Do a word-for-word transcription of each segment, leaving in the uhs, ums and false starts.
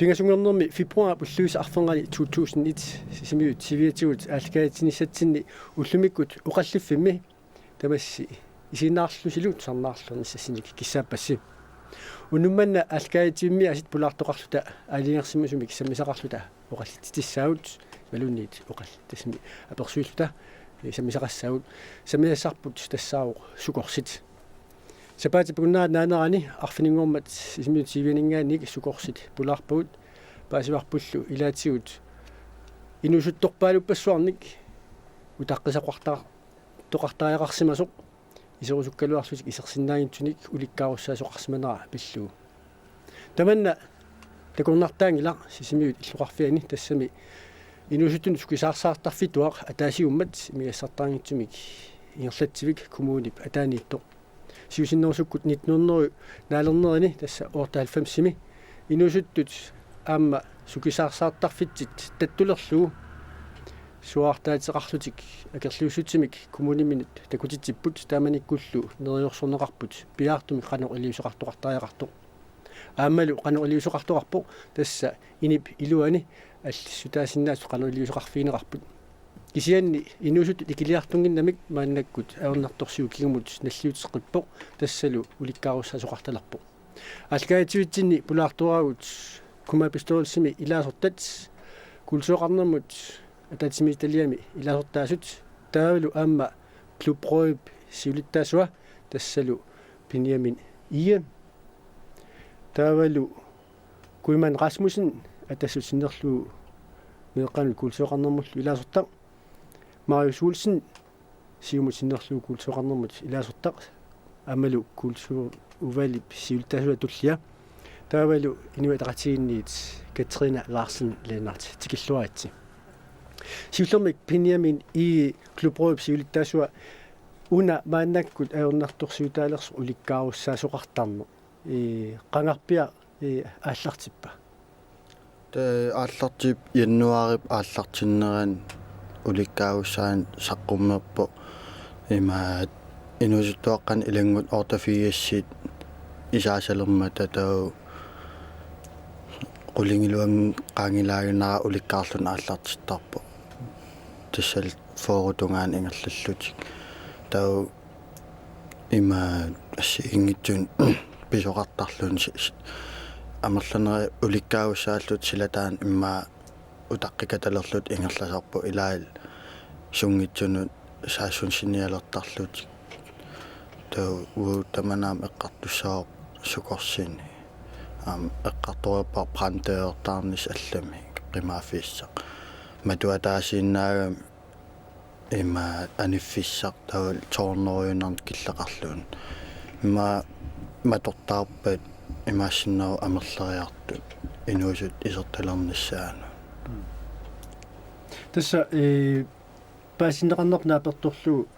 Pingasunngornermi februar ulluisa arfernganni to tusind et Sisimiut siviatigut aallakaatitsinissatsinni ullumikkut oqalliffimmi tamassi isiginnaarlusilu tusarnaarlunissassinnik kissaappassi. Unnuk manna aallakaatitsivimmiaasiit pulaartoqarluta aalajangersimasumik sammisaqarluta oqallitsitissaavut imaluunniit oqallit-, tassami apersuilluta sammisaqassaavut. Sammisassarput tassaavoq Sukorsit. Sapaatip akunnerata naanerani arfininngormat Sisimiut sivianinngaanniit Sukorsit pulaarpagut, paasivarpullu ilaatigut inuusuttorpaaluppassuarnik utaqqisoqarta-, toqartariaqarsimasoq iserusukkaluarlutik isersinnaanngitsunik ulikkaarussaasoqarsimanera pillugu. Tamanna takornartaanngilaq Sisimiut illoqarfiani, tassami inuusuttunut sukisaarsaartarfituaq ataasiummat imigassartaanngitsumik ingerlatsivik kommunip ataaniittoq. Siusinnerusukkut nitten hundrede naalernerini, tassa otteoghalvfemsimi, inuusuttut aamma sukisaarsaartarfitsit tattulerlugu suaartaateqarlutik akerliussutsimik kommuniminnut takutitsipput, taamanikkullu neriorsorneqarput piaartumik qanoq iliuuseqartoqartariaqartoq. Aammalu qanoq iliuuseqartoqarpoq, tassa inip iluani allissutaasinnaasut qanoq iliuuseqarfigineqarput. Kisianni inuusuttut ikiliartunnginnamik maannakkut ajornartorsiut kingumut nalliuteqqippoq, tassalu ulikkaarussaasoqartalerpoq. Aallakaatitsivitsinni pulaartoraagut kommunalbestyrelsimi ilaasortat, kultureqarnermut ataatsimiititaliami ilaasortaasut, taavalu aamma Klub Royp siulittaasua, tassalu Benjamin Ige, taavalu Kuiman Rasmussen, Atassut sinnerlugu meeqqanut kultureqarnermullu ilaasortaq, Marius Olsen, Siumut sinnerlugu kultureqarnermut ilaasortaq, aammalu kulturudvalgip siulittaasua tullia, taavalu Inuit Ataqatigiinniit Katrine Larsen Lennert, tikilluaritsi. Siullermik Benjamin Ige, Klub Royp siulittaasua, una maannakkut ajornartorsiutaalersoq ulikkaarussaasoqartarneq, ee, qangarpiaq, ee, aallartippa? Tassa aallartippoq januaarip aallartinnerani ulikkaarussaanut saqqummerpoq. Imaattoq inuusuttuaqqanik ilanngullugit otteogfirsit isaasalermata taava qulingiluanngilaaginnaraa ulikkaarluni aallartittarpoq. Tassalu fyrre tungaanut ingerlallutik. Taava ima assigiinngitsunik pisoqartarluni si-, si-, amerlanerit ulikkaarussaallugit silataanni immaqa utaqqikatalerlutik ingerlasarput, ilaallu sunngitsunut saassussinialertarlutik. Taava uagut tamanna aamma eqqartussavarput Sukorsini. Aamma eqqartoreerpara brandørtaarnissaq allamik qimaaffigisaq. Matu ataasiinnaagami ima aniffissaq taavalu to hundrede killeqarluni. Ima matortaarpat imaassinnaavoq amerleriartut inuusuttut isertalernissaannut. Tassa, ee, paasinneqarnerput naapertorlugu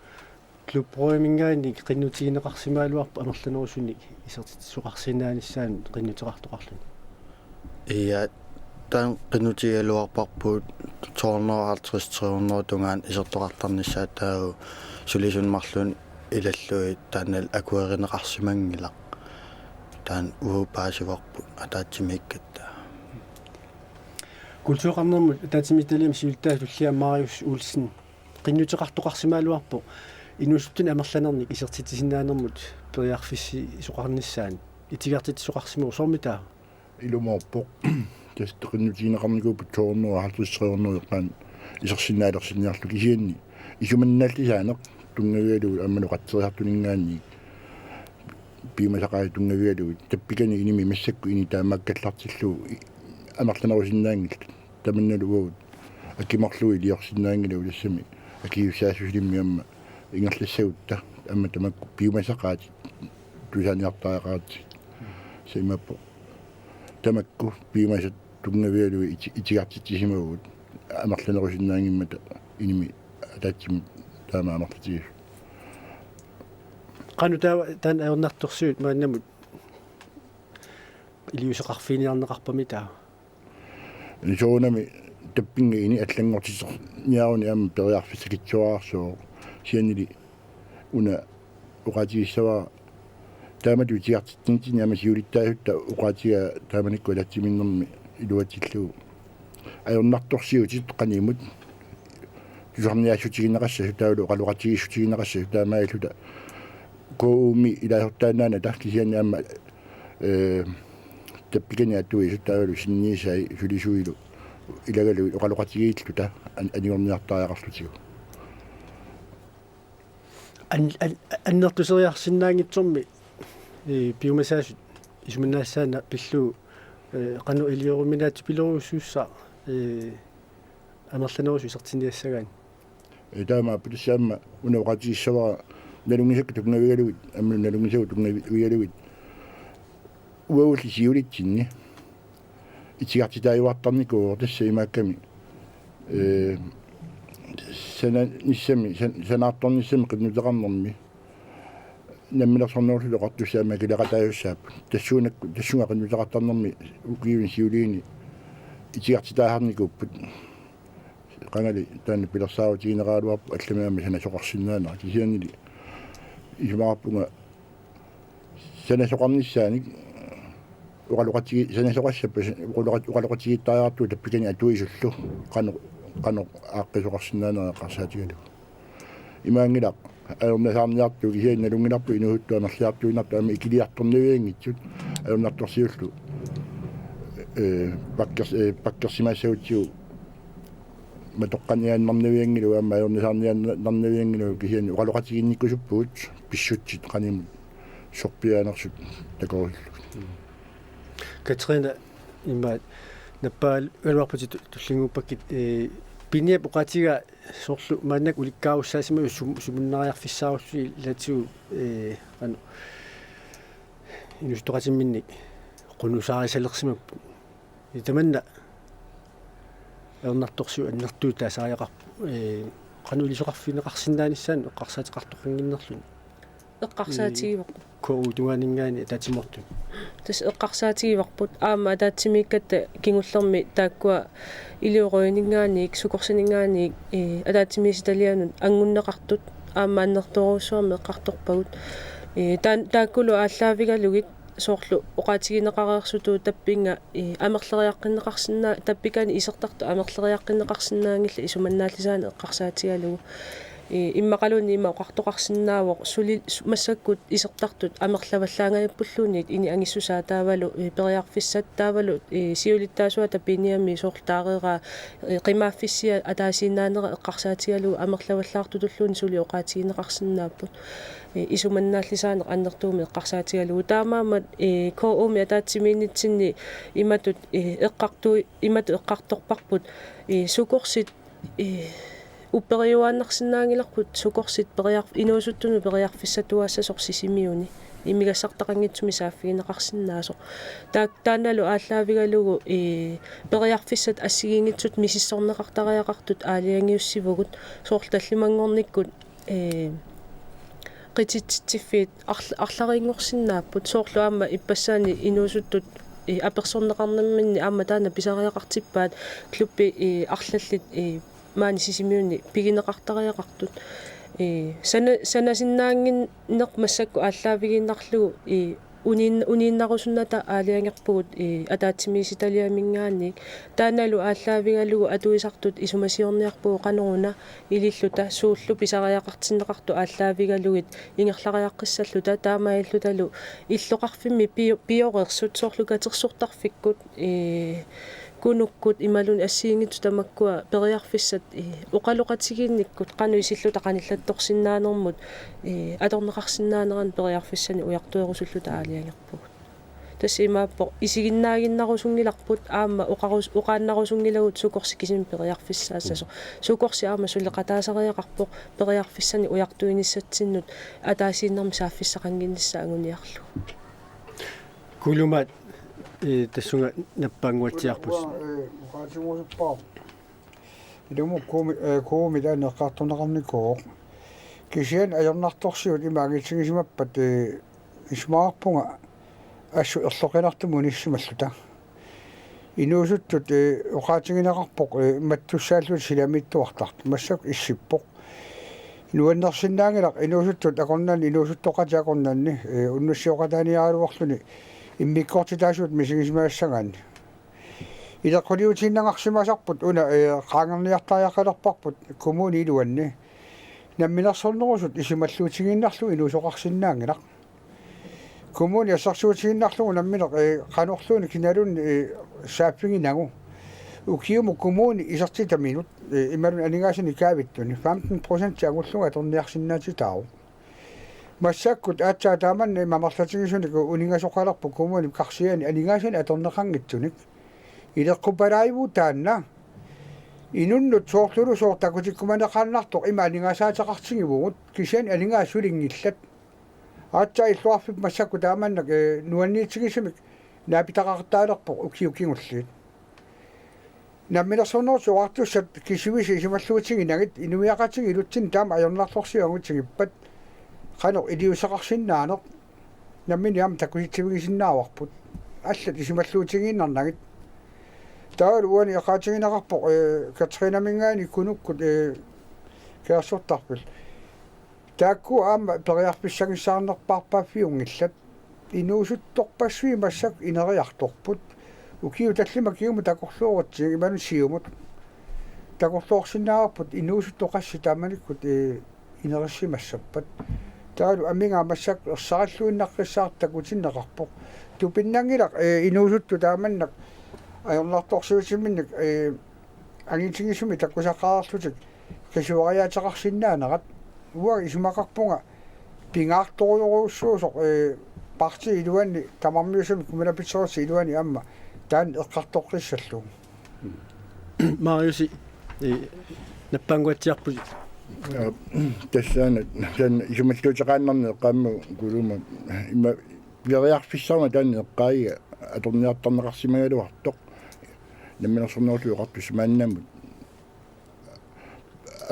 Klub Royminngaanniit qinnutigineqarsimagaluarpoq amerlanerusunik isertitsisoqarsinnaanissaanut qinnuteqartoqarluni. Ja, taanna qinnutigigaluarparput to hundrede og halvtreds, tre hundrede tungaanut isertoqartarnissaat, taava sulisunut marlunut ilallugit taannalu akuerineqarsimanngilaq. Taanna uagut paasivarput ataatsimiikkatta. Kultureqarnermut ataatsimiititaliami siulittaasup tullia Marius Olsen, qinnuteqartoqarsimagaluarpoq inuusuttunik amerlanernik isertitsisinnaanermut periarfissisoqarnissaanut. Itigartitsisoqarsimavoq, soormitaava? Ilumoorpoq. Tassa qinnutigineqarnikuupput to hundrede og halvtreds, tre hundrede eqqaanni isersinnaalersinniarlugu, kisianni isumannaallisaaneq tunngavigalugu aammalu oqatseriartuninngaanniit piumasaqaatit tunngavigalugit, tappikani inimi massakkut ini taamaakkallartillugu i-, amerlanerusinnaanngillat. Tamannalu uagut akimorlugu iliorsinnaanngilagut, tassami akisussaassusilimmik aamma ingerlassagutta aamma tamakku piumasaqaatit tusaaniartariaqaratik. Tassa imaappoq tamakku piumasat tunngavigalugit iti-, itigartitsisimavugut amerlanerusinnaanngimmata inimi ataatsimut taama amerlatigisut. Qanoq taava taanna ajornartorsiut maannamut iliuuseqarfiginiarneqarpami taava? Soorunami tappinga ini allanngortiterniaruni aamma periarfissakitsuararsuuvoq. Kisiannili una oqaatigissavara taamatut itigartitsinitsinni aamma siulittaasutta oqaatigaa taamanikkut ataatsimiinnermi iluatsillugu ajornartorsiutit qanimut tusarniaassutigineqassasut taavalu oqaloqatigiissutigineqassasut taamaalilluta K U-mi ilaasortaannaanata kisianni aamma, ee, tappikani atuisut taavalu sinniisai sulisuilu ilagalugit oqaloqatigiilluta an-, anigorniartariaqarlutigu. An-, an-, annertuseriarsinnaanngitsormi, ee, piumasaasut isumannaassaaneq pillugu, ee, qanoq ilioruminaatsupilorujussuussaaq, ee, amerlanerusut isertinniassagaanni. Ee, taamaappoq tassa aamma una oqaatigissavara nalunngisakka tunngavigalugit, aamma nalunngisagut tunngavigalugit. Uagulli siulitsinni itigartitaajuartarnikuuvoq tassa imaakkami, ee, sananissami, san-, sanaartornissami qinnuteqarnermi namminersornerullutik oqartussat aamma akileeqataajussaapput. Tassuunakku, tassunga qinnuteqartarnermi ukiuni siuliini itigartitaasarnikuupput. Qangali taanna pilersaarutigineqaraluarpoq allamik aamma sanasoqarsinnaanera. Kisiannili isumaqarpunga sanasoqarnissaanik oqaloqatigi-, sanasoqassappat oqaloqat-, oqaloqatigiittariaqartugut tappikani atuisullu qanoq, qanoq aaqqiisoqarsinnaanera eqqarsaatigalugu. Imaanngilaq ajornasaarniartugut kisianni nalunngilarput inuusuttut amerliartuinnartut aamma ikiliartornavianngitsut ajornartorsiullu, ee, pakkers-, ee, pakkersimaassagutsigu matoqqaniaannarnavianngilagut aamma ajornasaarniaannarnavianngilagut kisianni oqaloqatiginnikkusuppugut pissutsit qanimut sorpiaanersut takorusullugit. Katrine, ima nappaagaluarputit tu-, tullinnguuppakkit, ee, Piniap oqaatigaa soorlu maannakkut ulikkaarussaasimasoq sum-, sumunnariarfissaarussi ilatigu, ee, qanoq inuusuttoqatimminnik qunusaarisalersimapput. Ee, tamanna ajornartorsiut annertuut taasariaqarput, ee, qanoq ilisoqarfigineqarsinnaanissaanut eqqarsaateqartoqannginnerluni. Eqqarsaatigivarput. K U-tungaaninngaanniit ataatsimoortut. Tassa eqqarsaatigivarput aamma ataatsimiikkatta kingullermi taakkua iliorujuninngaanniit, sukorsininngaanniit, ee, ataatsimiititalianut anngunneqartut aamma annertoorujussuarmik eqqartorpagut. Ee, taan-, taakkulu aallaavigalugit soorlu oqaatigineqareersutut tappinnga, ee, amerleriaqqinneqarsinnaa-, tappikani isertartut amerleriaqqinneqarsinnaanngillat isumannaallisaaneq eqqarsaatigalugu. Ee, immaqaluunniit ima oqartoqarsinnaavoq suli-, su-, massakkut isertartut amerlavallaangajappulluunniit ini angissusaa taavalu, ee, periarfissat taavalu, ee, siulittaasuata Piniami soorlu taareeraa, ee, qimaaffissia ataasiinnaanera eqqarsaatigalugu amerlavallaartutulluunniit suli oqaatigineqarsinnaapput. Ee, isumannaallisaaneq annertuumik eqqarsaatigalugu. Taamaammat, ee, K U-mi ataatsimiinnitsinni imatut, ee, eqqartui-, imatut eqqartorparput, ee, sukorsit, ee, upperiuaannarsinnaanngilarput sukorsit periar-, inuusuttunut periarfissatuaassasoq Sisimiuni imigassartaqanngitsumik saaffigineqarsinnaasoq. Taa-, taannalu aallaavigalugu, ee, periarfissat assigiinngitsut misissorneqartariaqartut aalajangiussivugut soorlu tallimanngornikkut, ee, qititsitsiffiit arl-, arlariinngorsinnaapput soorlu aamma ippassaani inuusuttut, ee, apersorneqarnerminni aamma taanna pisariaqartippaat klubbi, ee, arlallit, ee, maani Sisimiuni pigineqartariaqartut. Ee, sana-, sanasinnaannginneq massakkut aallaavigiinnarlugu, ee, uniin-, uniinnarusunnata aalajangerpugut, ee, ataatsimiititaliaminngaanniit. Taannalu aallaavigalugu atuisartut isumasiorniarpugut qanoruna ililluta suullu pisariaqartinneqartut aallaavigalugit ingerlariaqqissalluta taamaalillutalu illoqarfimmi pio-, pioreersut soorlu katersortarfikkut, ee, kunukkut imaluunniit assigiinngitsut tamakkua periarfissat, ee, oqaloqatigiinnikkut qanoq isilluta qanillattorsinnaanermut, ee, atorneqarsinnaaneranut periarfissanik ujartuerusulluta aalajangerpugut. Tassa imaappoq isiginnaaginnarusunngilarput aamma oqarus-, oqaannarusunngilagut sukorsi kisimi periarfissaassasoq. Sukorsi aamma suleqataasariaqarpoq periarfissanik ujartuinissatsinnut ataasiinnarmik saaffissaqannginnissaa anguniarlugu. Kuulumaat, ee, tassunga nappaannguatsiarput. Ee, oqaatigiumaarpara. Ilumut K U-mi, ee, K U-mi taanna eqqartorneqarnikuuvoq. Kisianni ajornartorsiut ima angitsigisimappat, ee, isumaqarpunga assut erloqinartumik unissimalluta. Inuusuttut, ee, oqaatigineqarpoq, ee, mattussaallutik silamiittuartartut. Massakkut issippoq. Nuannersinnaanngilaq inuusuttut akornanni, inuusuttoqatit akornanni, ee, unnussisoqataaniaraluarluni immikkoortitaasut misigisimassagaanni. Ileqquliutiinnangarsimasarput una, ee, qaangerniartariaqalerparput kommuni iluanni. Namminersornerusut isumalluutigiinnarlugu inuusoqarsinnaanngilaq. Kommuni assersuutigiinnarlugu nammineq, ee, qanorluunniit kinaluunniit, ee, saaffiginagu. Ukiumut kommuni isertitaminut, ee, imaluunniit aningaasanik kaavittunik femten procent angullugu atorniarsinnaatitaavoq. Massakkut aatsaat taamanna ima amerlatigisunik uningasoqalerpoq kommunip karsiaani aningaasanik atorneqanngitsunik. Ileqqupalaajuvugut taanna. Inunnut soorlulusooq takutikkumaneqaannartoq ima aningaasaateqartigivugut, kisianni aningaasat sulinngillat. Aatsaat illoqarfiup massakkut taamannak, ee, nuanniitsigisumik naapitaqartaalerpoq ukiut kingulliit. Namminersornerusut Oqartussat kisiisa isumalluutiginagit inuiaqatigiit ilutsinni taama ajornartorsiut angutigippat qanoq iliuuseqarsinnaaneq nammineq aamma takusitsivigisinnaagaluarput. Allat isumalluutigiinnarnagit. Taavalu uani oqaatigineqarpoq, ee, Katrinaminngaanniit Kunukkut, ee, Kaersortarfik. Taakku aamma periarfissagissaarnerpaarpaaffiunngillat. Inuusuttorpassuit massakkut ineriartorput. Ukiut tallimat kingumut takorluuritsigit imaluunniit siumut. Takorloorsinnaavarput inuusuttut qassit taamanikkut, ee, inerissimassappat. Taavalu amigaat massakkut ersarilluinnaqqissaartut takutinneqarpoq. Tupinnanngilaq, ee, inuusuttut taamannak ajornartorsiutiminnik, ee, angitigisumik takusaqareerlutik qisuariaateqarsinnaanerat. Uanga isumaqarpunga pingaartorujorujussuusoq, ee, partiip iluani tamarmiusumi kommunalbestyrelsip iluani aamma taanna eqqartoqqissallugu. Mariusi, ee, nappaannguatsiarpusi. Ja, tassaana taanna isumalluuteqaannarneq eqqaammagu Kuluma, ima periarfissarmat taanna eqqaagiga atorniartarneqarsimagaluartoq. Namminersornerullutik Oqartussat maannamut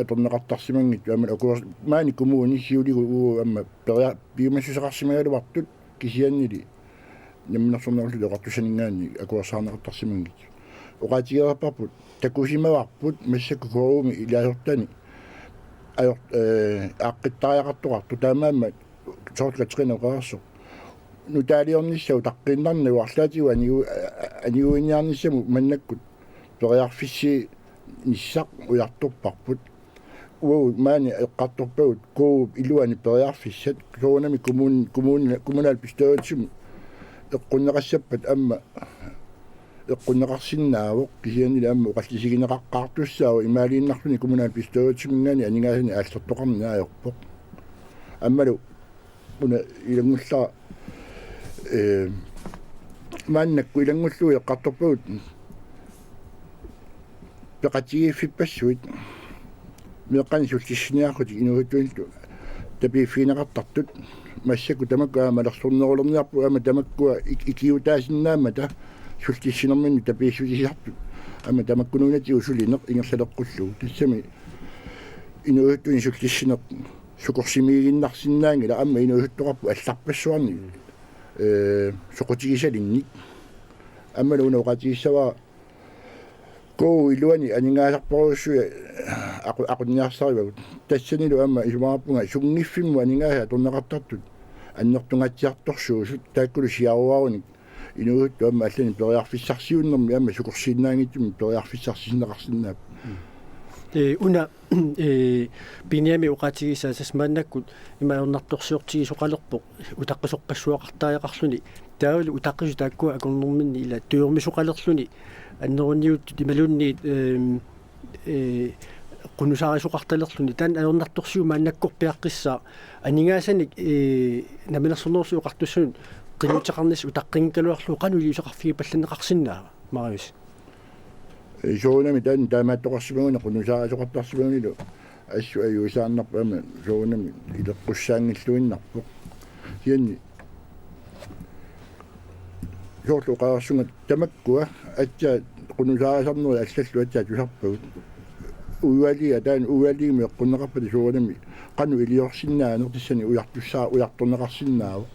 atorneqartarsimanngitsut aamma akuers-, maani kommuni siuligut uagut aamma peria-, piumassuseqarsimagaluartut kisiannili Namminersornerullutik Oqartussaninngaanniit akuersaarneqartarsimanngitsut. Oqaatigereerparput takusimavarput massakkut K U-mi ilaasortani ajor-, ee, aaqqittariaqartoqartoq taamaammat soorlu Katrine oqarsoq. Nutaaliornissaa utaqqiinnarnagu arlaatigut anigu-, aniguiniarnissamut maannakkut periarfissiinissaq ujartorparput. Uagut maani eqqartorpagut K U-p iluani periarfissat, soorunami kommun-, kommun-, kommunalbestyrelsimi eqqunneqassappat aamma eqqunneqarsinnaavoq, kisiannili aamma oqallisigineqaqqaartussaavoq imaaliinnarluni kommunalbestyrelsiminngaanniit aningaasanik aallertoqarneq ajorpoq. Aammalu una ilanngullara, ee, maannakkut ilanngullugu eqqartorpagut peqatigiiffippassuit meeqqanik sullissiniarlutik inuusuttunillu tapiiffigineqartartut, massakkut tamakku aamma malersornerulerniarput aamma tamakkua ik-, ikiuutaasinnaammata sullissinerminnut tapiissutisisartut aamma tamakkununnatigut sulineq ingerlaleqqullugu. Tassami inuusuttunik sullissineq sukorsimiiginnarsinnaanngilaq aamma inuusuttoqarput allarpassuarnik, ee, soqutigisalinnik. Aammalu una oqaatigissavara K U iluani aningaasarparujussuit aqu-, aqunniarsarivagut. Tassanilu aamma isumaqarpunga sunngiffimmut aningaasat atorneqartartut annertungaatsiartorsuusut taakkulu siaruarunik inuusuttut aamma allanik periarfissarsiuunnermi aamma sukorsiinnaanngitsumik periarfissarsisinneqarsinnaapput. Ee, una, ee, Benjamin oqaatigisaa tassa maannakkut ima ajornartorsiortigisoqalerpoq utaqqisorpassuaqartariaqarluni. Taavalu utaqqisut taakkua akornerminni ila tujormisoqalerluni anneruniuttut imaluunniit, eem, ee, qunusaarisoqartalerluni. Taanna ajornartorsiut maannakkorpiaqqissaaq aningaasanik, ee, Namminersornerullutik Oqartussanut qinnuteqarnissaq utaqqinngigaluarlugu qanoq iliuuseqarfigipallanneqarsinnaava, Marius? Ee, soorunami taanna taamaattoqarsimaguni qunusaarisoqartarsimagunilu assut ajuusaarnarpoq aamma soorunami ileqqussaanngilluinnarpoq. Kisianni soorlu oqarsunga tamakkua aatsaat qunusaarisarnerit allallu aatsaat tusarpagut. Udvalgia taanna udvalgiamut eqqunneqarpata soorunami qanoq iliorsinnaaneq tassani ujartussaa-, ujartorneqarsinnaavoq.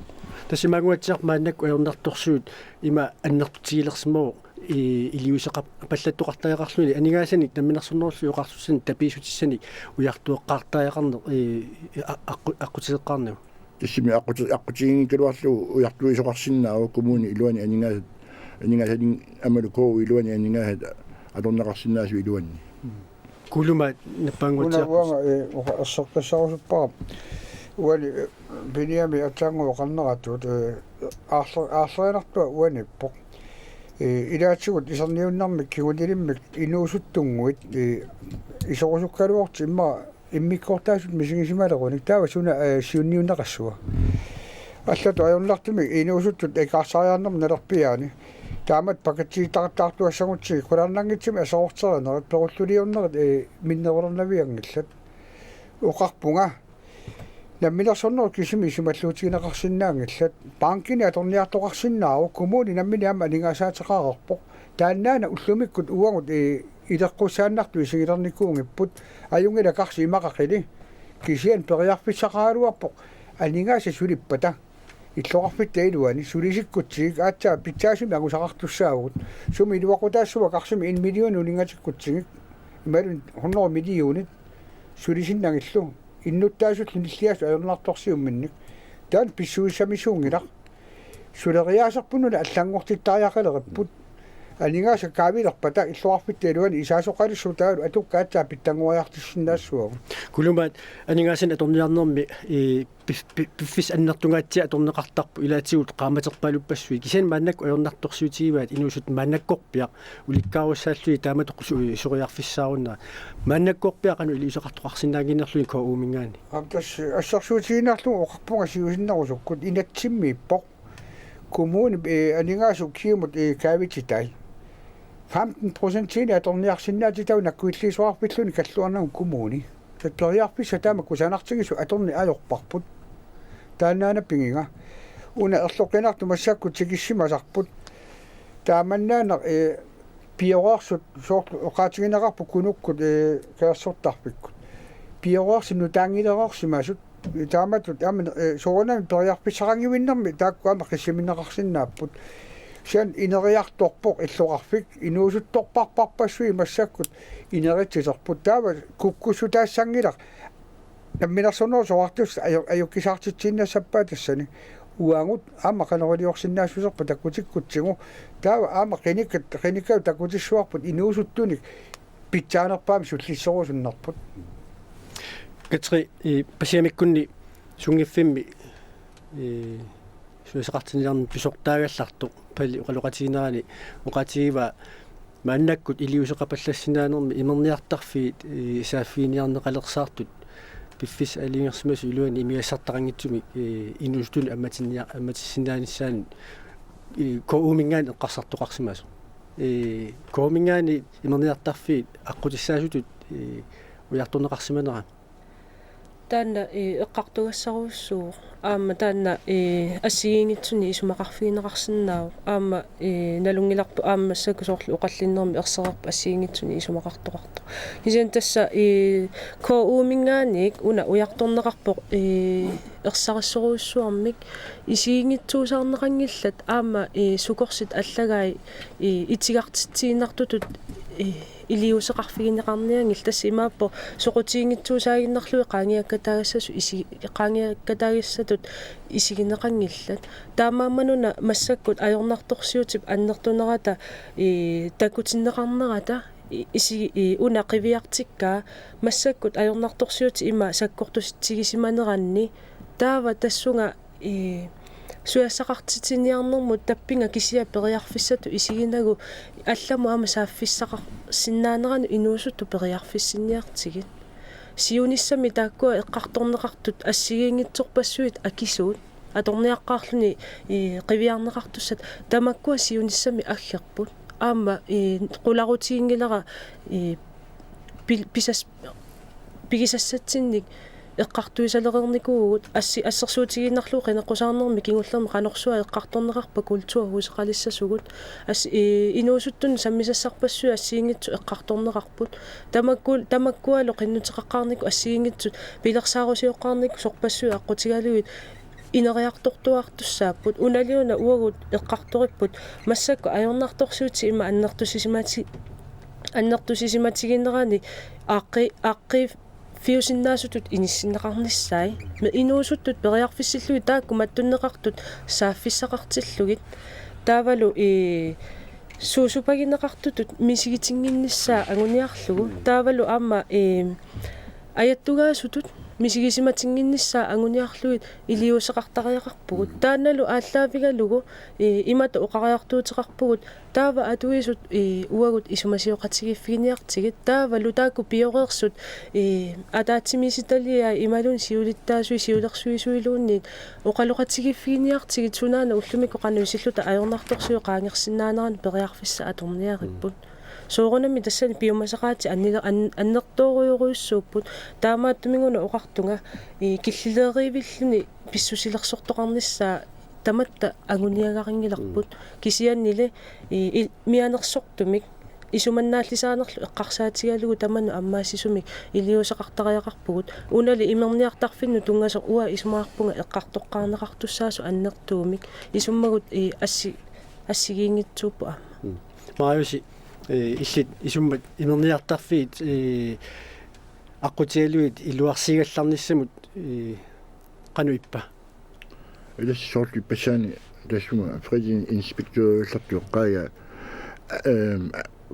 Tassa maannguatsiarpoq maannakkut ajornartorsiut ima annertutigilersimavoq, ee, iliuuseqarpallattoqartariaqarluni aningaasanik Namminersornerullutik Oqartussanit tapiissutissanik ujartueqqaartariaqarneq, ee, a-, aqqu-, aqqutigeqqaarnagu. Tassami aqqut-, aqqutiginngikkaluarlugu ujartuisoqarsinnaavoq kommunip iluani aningaasat Aningaasat aammalu K U iluani aningaasat atorneqarsinnaasut iluanni. Kuluma nappaannguatsiarput. Una uanga, eh, oqa-, erseqqissarusuppara. Uani, eh, Piniami aatsaannguaq oqarneratut, eh, aarler-, aarlerinartua uaniippoq. Eh, ilaatigut iserniunnermik kingulilimmik inuusuttunnguit, eh, isorusukkaluartut immaqa immikkoortaasut misigisimalerunik taava suna, eh, siunniunneqassava. Allatut ajornartumik inuusuttut ikaarsaariarnermut nalerpiaani. Taamatut pakitsiitaqattaartuassagutsigit qularnanngitsumik aserorterinerit perulluliornerit, eh, minnerulernavianngillat. Oqarpunga. Namminersornerup kisimi isumalluutigineqarsinnaanngillat. Bankini atorniartoqarsinnaavoq, kommuni nammineq aamma aningaasaateqareerpoq. Taannaana ullumikkut uagut, eh, ileqqussaannartut isigilernikuunngipput. Ajunngilaq karsi imaqaqili. Kisianni periarfissaqaraluarpoq aningaasat sulippata. Illoqarfitta iluani sulisikkutsigik aatsaat pitsaasumik angusaqartussaavugut. Sumi iluaqutaassava karsimi en million uninngatikkutsigu. Imaluunniit hundrede millionit sulisinnagillu. Innuttaasullu nilliaasut ajornartorsiuminnik. Taanna pissusissamisuunngilaq. Suleriaaserput una allanngortittariaqaleripput. Aningaasat kaavilerpata illoqarfitta iluani isaasoqalissutaavalu atukkat aatsaat pitsanngoriartissinnaassavagut. Kulumaat aningaasanik atorniarnermi, eh, pif-, pif-, piffissap annertungaatsiaa atorneqartarpoq ilaatigut qaammaterpaaluppassuit. Kisianni maannakkut ajornartorsiutigivaat inuusuttut maannakkorpiaq ulikkaarussaallugit taamatut su-, suriarfissaarunnaat. Maannakkorpiaq qanoq iliuuseqartoqarsinnaannginnerluni K U-minngaanniit. Aamma tassa assersuutigiinnarlugu oqarpunga siusinnerusukkut inatsimmiippoq. Kommunip, eh, aningaasat ukiumut, eh, kaavititai. Femten procentiinik atorniarsinnaatitavut nakkutilliisoqarfilluni kalluarnagu kommuni. Tassa periarfissat taama kusanartigisut atorneq ajorparput. Taannaana pigiga. Una erloqinartut massakkut tikissimasarput. Taamannaana, eh, pioreersut soorlu oqaatigineqarput Kunukkut, eh, Kangerlussuarfikkut. Pioreersut nutaanngilereersimasut. Taamatut aamma, eh, soorunami periarfissaqanngivinnermi taakku aamma qissiminneqarsinnaapput. Kisianni ineriartorpoq illoqarfik, inuusuttorparparpassuit massakkut ineritsiterput. Taava kukkussutaassanngilaq. Namminersornerup soraartussaq ajo-, ajukkisaartitsiinnassappat tassani. Uagut aamma qanoq iliorsinnaassuserput takutikkutsigu. Taava aamma qinikkat, qinikkat takutissavarput inuusuttunik pitsaanerpaamik sullisserusunnerput. Katri, eh, Pasigamikkunni sunngiffimmi, eh, suliaqartinniarnermi pisortaagallartoq Pali oqaloqatiginerani oqaatigivaa maannakkut iliuuseqapallassinnaanermi imerniartarfiit, eh, saaffiginiarneqalersaartut piffissaq aalajangersimasoq iluani imigassartaqanngitsumik, eh, inuusuttunut ammatinnia-, ammatissinnaanissaanut, eh, K U-minngaanniit eqqarsartoqarsimasoq. Eh, K U-minngaanniit imerniartarfiit aqqutissaasutut, eh, ujartorneqarsimanera. Taanna, eh, eqqartugassarujussuuvoq. Aamma taanna, eh, assigiinngitsunik isumaqarfigineqarsinnaavoq. Aamma, eh, nalunngilarput aamma massakkut soorlu oqallinnermi ersereerpat assigiinngitsunik isumaqartoqartoq. Kisianni tassa, eh, K U-minngaanniit una ujartorneqarpoq, eh, ersarissorujussuarmik isiginngitsuusaarneqanngillat aamma, eh, sukorsit allagai, eh, itigartitsiinnartutut, eh, iliuuseqarfigineqarnianngillat. Tassa imaappoq soqutiginngitsuusaaginnarlugit qaangiakkataagassasu isi-, qaangiakkataagassattut isigineqanngillat. Taamaammat una massakkut ajornartorsiutip annertunerata, eh, takutinneqarnerata, i-, isi-, i-, una qiviartikkaa massakkut ajornartorsiutip ima sakkortusitsigisimaneranni taava tassunga, eh, suliassaqartitsiniarnermut tappinga kisiat periarfissatut isiginagu allamut aamma saaffissaqarsinnaaneranut inuusuttut periarfissinniartigit. Siunissami taakkua eqqartorneqartut assigiinngitsorpassuit akisuut atorniaqqaarluni, eh, qiviarneqartussat tamakkua siunissami aggerput. Aamma, eh, qularutiginngilara, eh, pil-, pisas-, pigisassatsinnik eqqartuisalereernikuuvugut assi-, assersuutigiinnarlugu qineqqusaarnermi kingullermi qanorsuaq eqqartorneqarpa kulturhuseqalissasugut. As-, eh, inuusuttunut sammisassarpassuit assigiinngitsut eqqartorneqarput. Tamakku-, tamakkualu qinnuteqaqqaarnikkut assigiinngitsut pilersaarusioqqaarnikkut sorpassuit aqqutigalugit ineriartortuartussaapput. Unali una uagut eqqartoripput massakkut ajornartorsiutit ima annertusisimati-, annertusisimatiginerani aaqqi-, aaqqiiffiusinnaasutut inissinneqarnissaat. Me inuusuttut periarfissillugit taakku mattunneqartut saaffissaqartillugit. Taavalu, ee, suusupagineqartutut misigitinnginnissaa anguniarlugu. Mm. Taavalu aamma, ee, ajattugaasutut misigisimatinnginnissaa anguniarlugit iliuuseqartariaqarpugut. Mm. Taannalu aallaavigalugu, ee, imatut oqariartuuteqarpugut. Taava atuisut, ee, uagut isumasioqatigiiffiginiartigit. Taavalu taakku pioreersut, ee, ataatsimiititaliai imaluunniit siulittaasui siulersuisuiluunniit oqaloqatigiiffiginiartigit sunaana ullumikkut qanoq isilluta ajornartorsiut qaangersinnaanerannik periarfissat atorniaripput. Mm. Soorunami tassani piumasaqaatit annile-, an-, annertoorujorujussuupput. Taamaattumik una oqartunga, ee, killileeriivilluni pissusilersortoqarnissaa tamatta anguniagarinngilarput. Mm. Kisiannili, ee, il-, mianersortumik isumannaallisaanerlu eqqarsaatigalugu tamanut ammaassisumik iliuuseqartariaqarpugut. Unali imerniartarfinnut tunngasoq uanga isumaqarpunga eqqartoqqaarneqartussaasoq annertuumik. Isummagut, ee, assi-, assigiinngitsuupput aamma. Mm. Mariusi, ee, illit isummat imerniartarfiit, ee, aqqutigalugit iluarsiigallarnissamut, ee, qanoq ippa? Ilaa, soorlu ippassaani tassuma fritidsinspektøriullartoq eqqaagaa, ehm,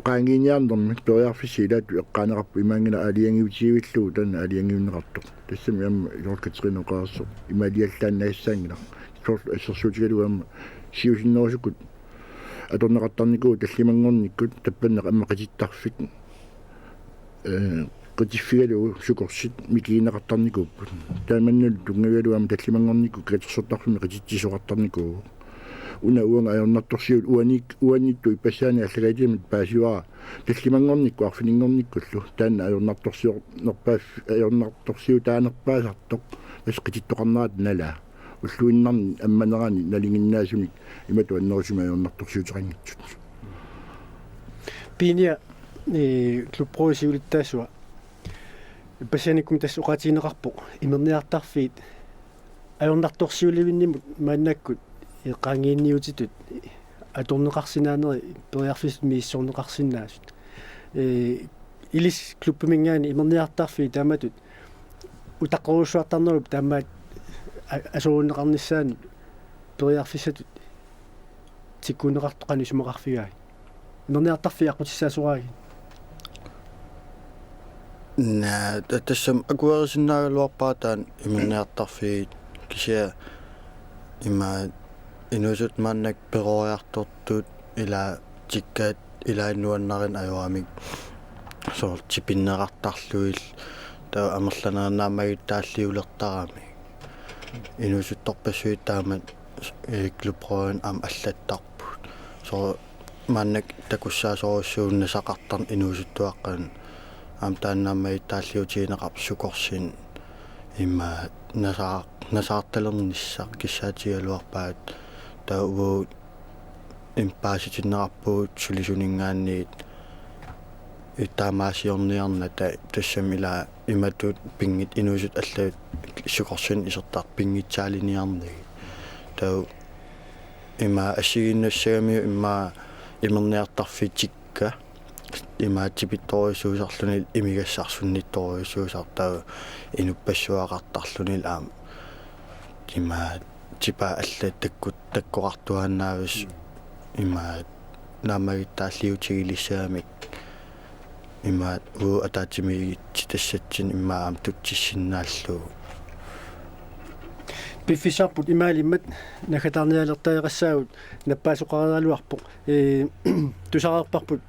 qaangiiniarnermi periarfissat ilaatut eqqaaneqarpoq, imaanngilaq aalajangiutigivillugu taanna aalajangiunneqartoq. Tassami aamma soorlu Katrine oqarsoq imaaliallaannagassaanngilaq. Soorlu assersuutigalugu aamma siusinnerusukkut atorneqartarnikuuvoq tallimanngornikkut tappanneq aamma qitittarfik, ee, qitiffigalugu sukorsit mikigineqartarnikuupput. Tamannalu tunngavigalugu aamma tallimanngornikkut katersortarfimmi qititsisoqartarnikuuvoq. Una uanga ajornartorsiut uani-, uaniittoq ippassaani aallakaatitamit paasivara tallimanngornikkut arfininngornikkullu. Taanna ajornartorsiornerpaaf-, ajornartorsiutaanerpaasartoq tassa qitittoqarnerata nalaa. Ulluinnarni ammanerani nalinginnaasumik imatut annerusumik ajornartorsiuteqanngitsut. Piinia, ee, Klubrådip siulittaasua. Ippassaanikkummi tassa oqaatigineqarpoq imerniartarfiit ajornartorsiulivinnimut maannakkut, ee, qaangiiniutitut atorneqarsinnaaneri periarfissat misissorneqarsinnaasut. Ee, ilissi klubbiminngaanniit imerniartarfiit taamatut utaqqerujussuartarnerup taamaat a-, asoruunneqarnissaanut periarfissatut tikkuunneqartoq qanoq isumaqarfigaat? Imerniartarfiit aqqutissaasoraagit? Naa, ta-, tassami akuerisinnaagaluarpara taanna imerniartarfiit, kisianni ima inuusuttut maannakkut peroriartortut ilaa tikkat ilaa nuannarineq ajoramik soorlu tipinneqartarlugit taava amerlanerit naammagittaalliulertaramik. Inuusuttorpassuit taamatut, ee, Klubrådimi aamma allattarput. Soorlu maannakkut takussaasorujussuuvoq nasaqartarneq inuusuttuaqqanut. Aamma taanna naammagittaalliutigineqarpoq sukorsineq ima nasaar-, nasaartalernissaq kissaatigigaluarpaat taava uagut imaappoq paasitinneqarpugut sulisuninngaanniit taamaasiorniarnata tassami ilaa imatut pinngit-, inuusuttut allat sukorsineq isertartut pinngitsaaliniarnagit. Taava ima assigiinnassagamiuk ima imerniartarfiit tikkat ima tipittorujussuusarluni imigassarsunnittorujussuusartut taava inuppassuaqartarluni aamma ima tipaat allat takkut-, takkoqartuaannaavissut ima naammagittaalliutigilissagamik ima uagut ataatsimiititassatsinnik ima aamma tutsissinnaallugu. Piffissarput imaalimmat naggataarnialertariaqassaagut nappaasoqaraluarpoq. Ee, tusareerparput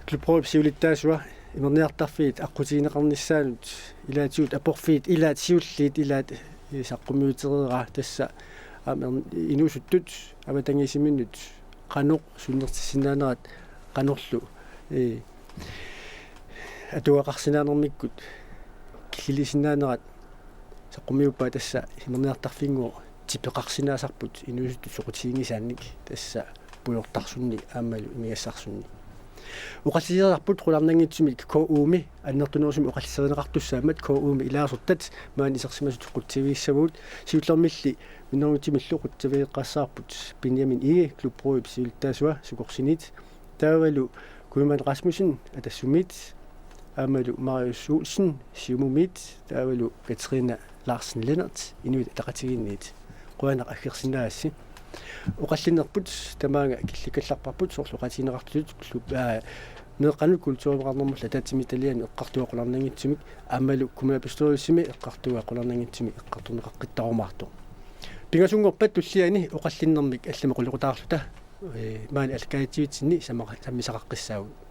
Klubrådip siulittaasua imerniartarfiit aqqutigineqarnissaannut ilaatigut aporfiit ilaat siulliit ilaat, ee, saqqummiutereeraa tassa aamma inuusuttut avatangiisiminnut qanoq sunnertissinnaanerat qanorlu, ee, atugaqarsinnaanermikkut killilisinnaanerat saqqummiuppaat tassa imerniartarfinnguaq tipeqarsinnaasarput inuusuttut soqutiginngisaannik tassa pujortarsunni aammalu imigassarsunni. Oqalliserisarput qularnanngitsumik K U-mi annertunerusumik oqalliserineqartussaammat K U-mi ilaasortat maani isersimasutut qutsavigissavagut siullermilli minnerunngitsumillu qutsavigeqqaassavarput Benjamin Egede Klubrådip siulittaasua sukorsinerit taavalu Kuiman Rasmussen Atassummiit, aammalu Marius Olsen Siumumiit, taavalu Katrine Larsen Lennert Inuit Ataqatigiinniit. Qujanaq aggersinnaagassi. Oqallinnerput tamaanga killikkallarparput soorlu oqaatigineqartutut klub-, aa, meeqqanut kultureqarnermullu ataatsimiititaliami eqqartugaqularnanngitsumik aammalu kommunalbestyrelsimi eqqartugaqularnanngitsumik eqqartorneqaqqittarumaartoq. Pingasunngorpat tulliani oqallinnermik allamik qulequtaarluta, ee, maani allakkaajitsivitsinni samma-, sammisaqaqqissaagut.